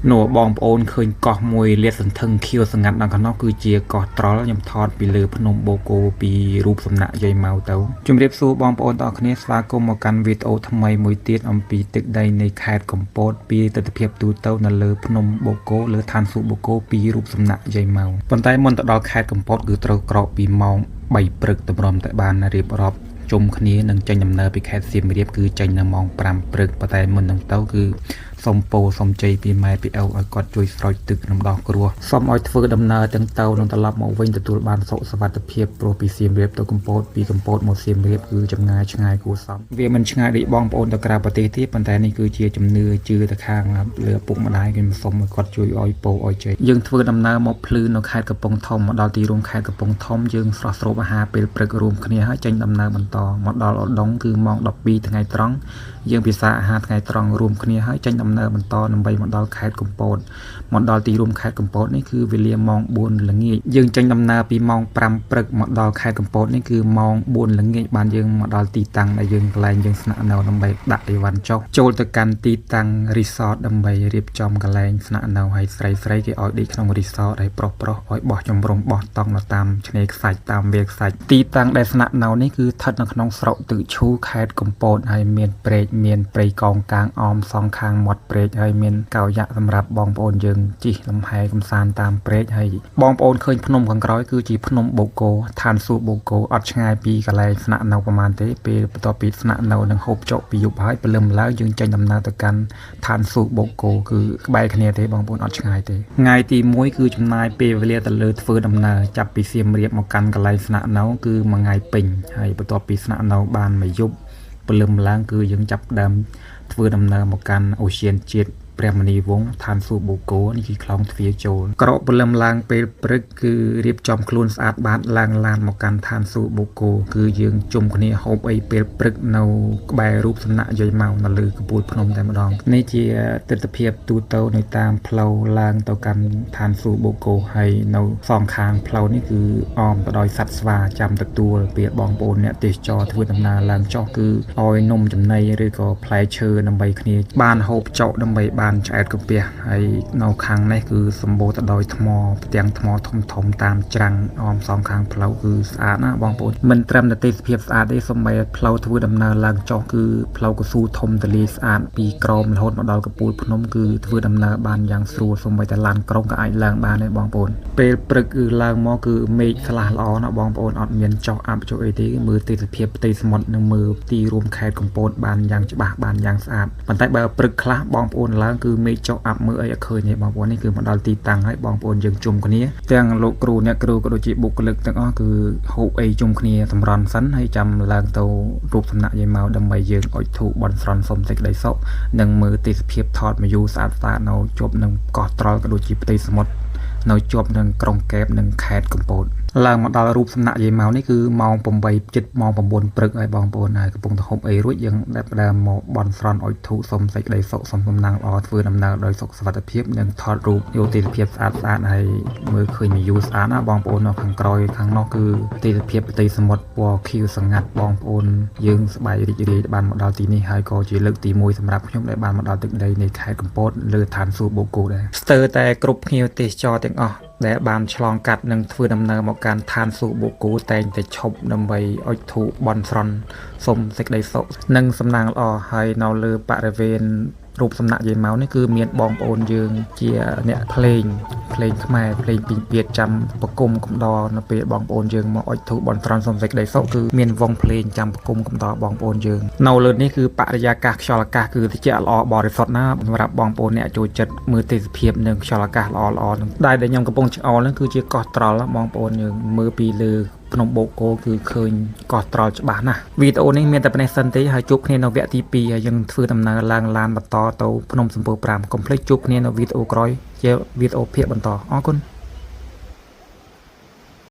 នោះបងប្អូនឃើញកោះមួយលាតសន្ធឹងខៀវស្ងាត់ដល់ខាងនោះគឺជាកោះត្រល់ខ្ញុំថតពីលើភ្នំបូកគោពីរូបសំណាកយាយម៉ៅទៅជំរាបសួរបងប្អូនទាំងអស់គ្នាស្វាគមន៍មកកាន់វីដេអូថ្មីមួយទៀតអំពីទឹកដីនៃខេត្តកំពតពីទិដ្ឋភាពទូទៅនៅលើភ្នំបូកគោលើឋានសួគ៌បូកគោពីរូបសំណាកយាយម៉ៅប៉ុន្តែមុនទៅដល់ខេត្តកំពតគឺត្រូវក្រោកពីម៉ោង3ព្រឹកទម្រាំតែបានរៀបរាប់ជុំគ្នានឹងចេញដំណើរពីខេត្តសៀមរាបគឺចេញនៅម៉ោង5ព្រឹកប៉ុន្តែមុននឹងទៅគឺសូមពោសូមជ័យពីម៉ែពីឪឲ្យគាត់ជួយស្រោចទឹករំដោះគ្រោះសូមឲ្យធ្វើដំណើរទាំងទៅនឹងត្រឡប់មកវិញទទួលបានសុខសុវត្ថិភាពព្រោះពីសៀមរាបទៅកំពតពីកំពតមកសៀមរាបគឺចម្ងាយឆ្ងាយគួរសមវាមិនឆ្ងាយដូចបងប្អូនទៅក្រៅប្រទេសទេប៉ុន្តែនេះគឺជាជំនឿជឿទៅខាងលើឪពុកម្ដាយខ្ញុំសូមឲ្យគាត់ជួយឲ្យពោឲ្យជ័យយើងធ្វើដំណើរមកភ្លឺនៅខេត្តកំពង់ធំមកដល់ទីរួមខេត្តកំពង់ធំយើងស្រស់ស្រូបអាហារពេលព្រឹករួមគ្នាហើយចេញដំណើរបន្តមកដល់ឧដុង្គគឺម៉ោង12ថ្ងៃត្រង់យើងពិសាអាហារថ្ងៃត្រង់រួមគ្នាហើយចេញដំណើរបន្តដើម្បីមកដល់ខេត្តកំពតមកដល់ទីរួមខេត្តកំពតនេះគឺវេលាម៉ោង4ល្ងាចយើងចេញដំណើរពីម៉ោង5ព្រឹកមកដល់ខេត្តកំពតនេះគឺម៉ោង4ល្ងាចបានយើងមកដល់ទីតាំងដែលយើងកន្លែងយើងស្នាក់នៅដើម្បីដាក់អីវ៉ាន់ចុះចូលទៅកាន់ទីតាំង resort ដើម្បីរៀបចំកន្លែងស្នាក់នៅហើយស្រីស្រីគេឲ្យដេកក្នុង resort ហើយប្រុសប្រុសឲ្យបោះជំរំបោះតង់នៅតាមឆ្នេរខ្សាច់តាមវាលខ្សាច់ទីតាំងដែលស្នាក់នៅនេះគឺស្ថិតនៅក្នុងស្រុកទឹកឈូខេត្តកំពតហើយមានព្រែកមានព្រៃកោងកាងអមសងខាងមាត់ព្រែកហើយមានកោយ៉ាក់សម្រាប់បងប្អូនយើងជិះលំហែកំសាន្តតាមព្រែកហើយបងប្អូនឃើញភ្នំខាងក្រោយគឺជាភ្នំបូកគោឋានសួគ៌បូកគោអត់ឆ្ងាយពីកន្លែងស្នាក់នៅប្រហែលទេពេលបន្ទាប់ពីស្នាក់នៅនឹងហូបចុកពីយប់ហើយព្រលឹមឡើងយើងចេញដំណើរទៅកាន់ឋានសួគ៌បូកគោគឺក្បែរគ្នាទេបងប្អូនអត់ឆ្ងាយទេថ្ងៃទី1គឺចំណាយពេលវេលាទៅលើធ្វើដំណើរចាប់ពីសៀមរាបមកកាន់កន្លែងស្នាក់នៅគឺមួយថ្ងៃពេញហើយបន្ទាប់ពីស្នាក់នៅបានមួយយប់ព្រលឹមឡើងគឺយើងចាប់ដើមធ្វើដំណើរមកកាន់អូសៀនជាតិព្រះមុនីវង្សឋានសួគ៌បូកគោនេះគឺខ្លោងទ្វារចូលក្រោកព្រលឹមឡើងពេលព្រឹកគឺរៀបចំខ្លួនស្អាតបាតឡើងឡានមកកាន់ឋានសួគ៌បូកគោគឺយើងជុំគ្នាហូបអីពេលព្រឹកនៅក្បែររូបសំណាកយាយម៉ៅនៅលើកំពូលភ្នំតែម្ដងនេះជាទិដ្ឋភាពទូទៅនៅតាមផ្លូវឡើងទៅកាន់ឋានសួគ៌បូកគោហើយនៅសងខាងផ្លូវនេះគឺអមទៅដោយសត្វស្វាចាំទទួលពេលបងប្អូនអ្នកទេសចរធ្វើដំណើរឡើងចុះគឺឲ្យនំចំណីឬក៏ផ្លែឈើដើម្បីគ្នាបានហូបចុកដើម្បីបានឆ្អែតកាពះហើយនៅខាងនេះគឺសម្បូរទៅដោយថ្មផ្ទាំងថ្មធំធំតាមច្រាំងអមសងខាងផ្លូវគឺស្អាតណាស់បងប្អូនមិនត្រឹមតែទេសភាពស្អាតទេសូម្បីផ្លូវធ្វើដំណើរឡើងចុះគឺផ្លូវកស៊ូធំទលាយស្អាតពីក្រោមរហូតមកដល់កំពូលភ្នំគឺធ្វើដំណើរបានយ៉ាងស្រួលសូម្បីតែឡានក្រុងក៏អាចឡើងបានដែរបងប្អូនពេលព្រឹកគឺឡើងមកគឺមេឃស្លាស់ល្អណាស់បងប្អូនអត់មានចុះអាប់ចុះអីទេមើលទេសភាពផ្ទៃសមុទ្រនិងមើលទីរួមខេត្តកំពតបានយ៉ាងច្បាស់បានយ៉ាងស្អាតប៉ុន្តែបើព្រឹកខ្លះបងប្អូនឡើងគឺមេឃចុះអាប់មើលអីអត់ឃើញទេបងប្អូននេះគឺមកដល់ទីតាំងហើយបងប្អូនយើងជុំគ្នាទាំងលោកគ្រូអ្នកគ្រូក៏ដូចជាបុគ្គលិកទាំងអស់គឺហូបអីជុំគ្នាសម្រន់សិនហើយចាំឡើងទៅរូបសំណាកយាយម៉ៅដើម្បីយើងអុជធូបបន់ស្រន់សុំសេចក្តីសុខនិងមើលទេសភាពថតមយូស្អាតស្អាតនៅជាប់នឹងកោះត្រល់ក៏ដូចជាផ្ទៃសមុទ្រនៅជាប់នឹងក្រុងកែបនិងខេត្តកំពតឡើងមកដល់រូបសំណាកយាយម៉ៅនេះគឺម៉ោង8ជិតម៉ោង9ព្រឹកហើយបងប្អូនហើយកំពុងតែហូបអីរួចយើងដែលផ្ដើមមកបន់ស្រន់អុជធូបសុំសេចក្តីសុខសុំសំណាងល្អធ្វើដំណើរដោយសុខសុវត្ថិភាពនិងថតរូបយកទេសភាពស្អាតស្អាតហើយមើលឃើញមយូស្អាតណាបងប្អូននៅខាងក្រោយខាងនោះគឺទេសភាពផ្ទៃសមុទ្រពណ៌ខៀវស្ងាត់បងប្អូនយើងសប្បាយរីករាយបានមកដល់ទីនេះហើយក៏ជាលើកទី1សម្រាប់ខ្ញុំដែលបានមកដល់ទឹកដីនៃខេត្តកំពតលើឋានសួគ៌បូកគោដែរស្ទើរតែគ្រប់ភ្ញៀវទេសចរទាំងអស់ដែលបានឆ្លងកាត់និងធ្វើដំណើរមកកាន់ឋានសួគ៌បូកគោតែងតែឈប់ដើម្បីអុជធូបបន់ស្រន់សុំសេចក្តីសុខនិងសំណាងល្អហើយនៅលើបរិវេណរូបសំណាកយាយម៉ៅនេះគឺមានបងប្អូនយើងជាអ្នកភ្លេងភ្លេងខ្មែរភ្លេងពីងពាតចាំប្រគំកំដរនៅពេលបងប្អូនយើងមកអុជធូបបន់ស្រន់សុំសេចក្តីសុខគឺមានវងភ្លេងចាំប្រគំកំដរបងប្អូនយើងនៅលើនេះគឺបរិយាកាសខ្យល់អាកាសគឺត្រជាក់ល្អបរិសុទ្ធណាស់សម្រាប់បងប្អូនអ្នកចូលចិត្តមើលទេសភាពនិងខ្យល់អាកាសល្អល្អនឹងដែលខ្ញុំកំពុងឆ្អល់នឹងគឺជាកោះត្រល់បងប្អូនយើងមើលពីលើភ្នំបូកគោគឺឃើញកោះត្រល់ច្បាស់ណាស់វីដេអូនេះមានតែប៉ុណ្ណេះសិនទេហើយជួបគ្នានៅវគ្គទី2ហើយយើងធ្វើដំណើរឡើងឡានបន្តទៅភ្នំសំពៅ5កុំភ្លេចជួបគ្នានៅវីដេអូក្រោយជាវីដេអូភាគបន្តអរគុណ។